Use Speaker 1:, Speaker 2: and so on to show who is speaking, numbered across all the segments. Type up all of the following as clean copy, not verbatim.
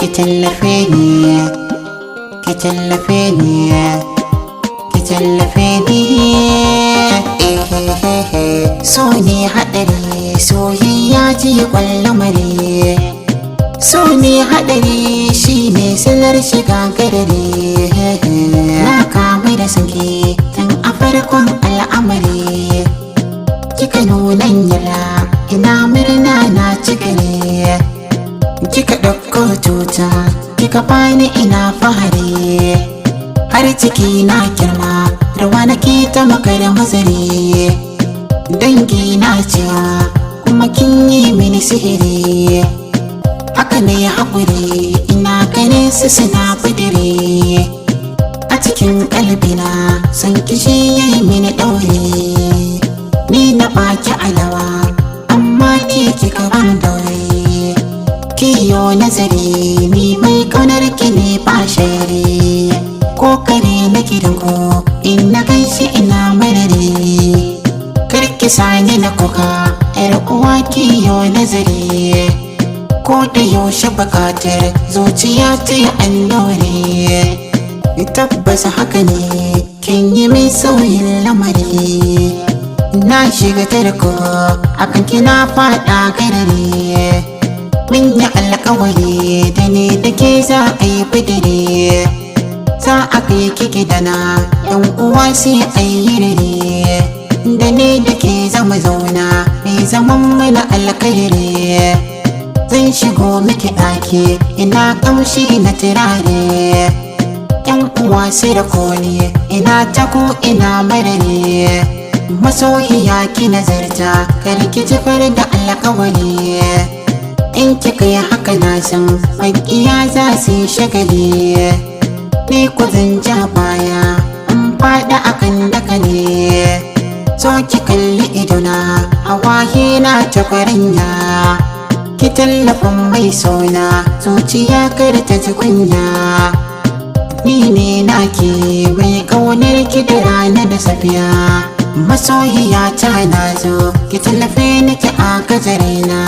Speaker 1: Ki tallafe ni, ki tallafe ni, ki tallafe ni. Ehehehe, so ne haɗari, soyayya ce kwallamari. So ne haɗari, shine silar shiga gadari. Na kamu da sanki tun a farkon al'amari. Kika nunan yara, ina murna, na cigare. Kika ɗauko cuta, kika bani, ina fahari. Har ciki na girma, rawa nake ta makar mazari. Dangi na cewa kuma kin yi mini sihiri. Haka ne haƙuri, ina ganin su suna bidire. A cikin kalbina san kishi ya yi mini ɗaure. Ni na baki alawa, amma ke kika ban daure. Kiyo nazari, ni mai ƙaunar ki ne ba shari. Ko kare na gidanku in na gaishe ina marari. Karki sani na kuka, yar uwa, kiyo nazari. Ko da yaushe bukatar zuciya ta yi annore. Tabbas haka ne, kin yi mai sauyin lamari. Na shiga tarko akan kina, fada garare. Mun yi alkawari da ni da ke za a yi bidire. Za a kai ki gidana, yan uwa sai a yi rere. Da ni da ke zama zauna mai zaman mana alkhairi. Zan shigo miki ɗaki, ina ƙamshi na turare. Yan uwa sai da koni, ina ta ko ina marare. Masoyiya, ki nazarta, kar ki jefar da alkawari. In kika yi haka, na san makiya za su yi shagali. Ni ku zan ja baya, in faɗa akan daka ne. So ki kalli idona, hawaye na ta kwaranya. Ki tallafin mai sona, zuciya kar ta ji kunya. Ni ne naki, mai ƙaunar ki da rana da safiya. Masoyiya ta, na zo, ki tallafe ni, ki a gajarena.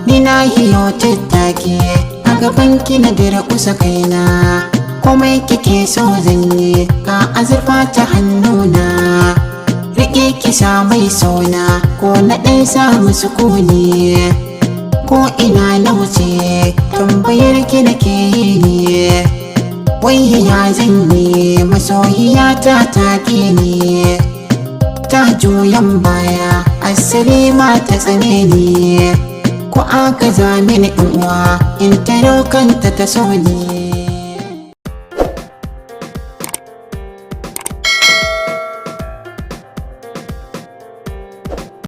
Speaker 1: Ni na yi yau tattaki a gaban ki, na dira kusa kaina. Komai kike so zan yi, ka azurfa ta hannuna. Rike ki sa mai sona, ko na ɗan samu sukuni. Ko ina na wuce, tambayar ki nake yi ne. Wai ya zan yi, masoyiya ta take ni, ta juyan baya, asali ma ta tsane ni. Ko aka za mini in uwa, in taro kanta ta so ni.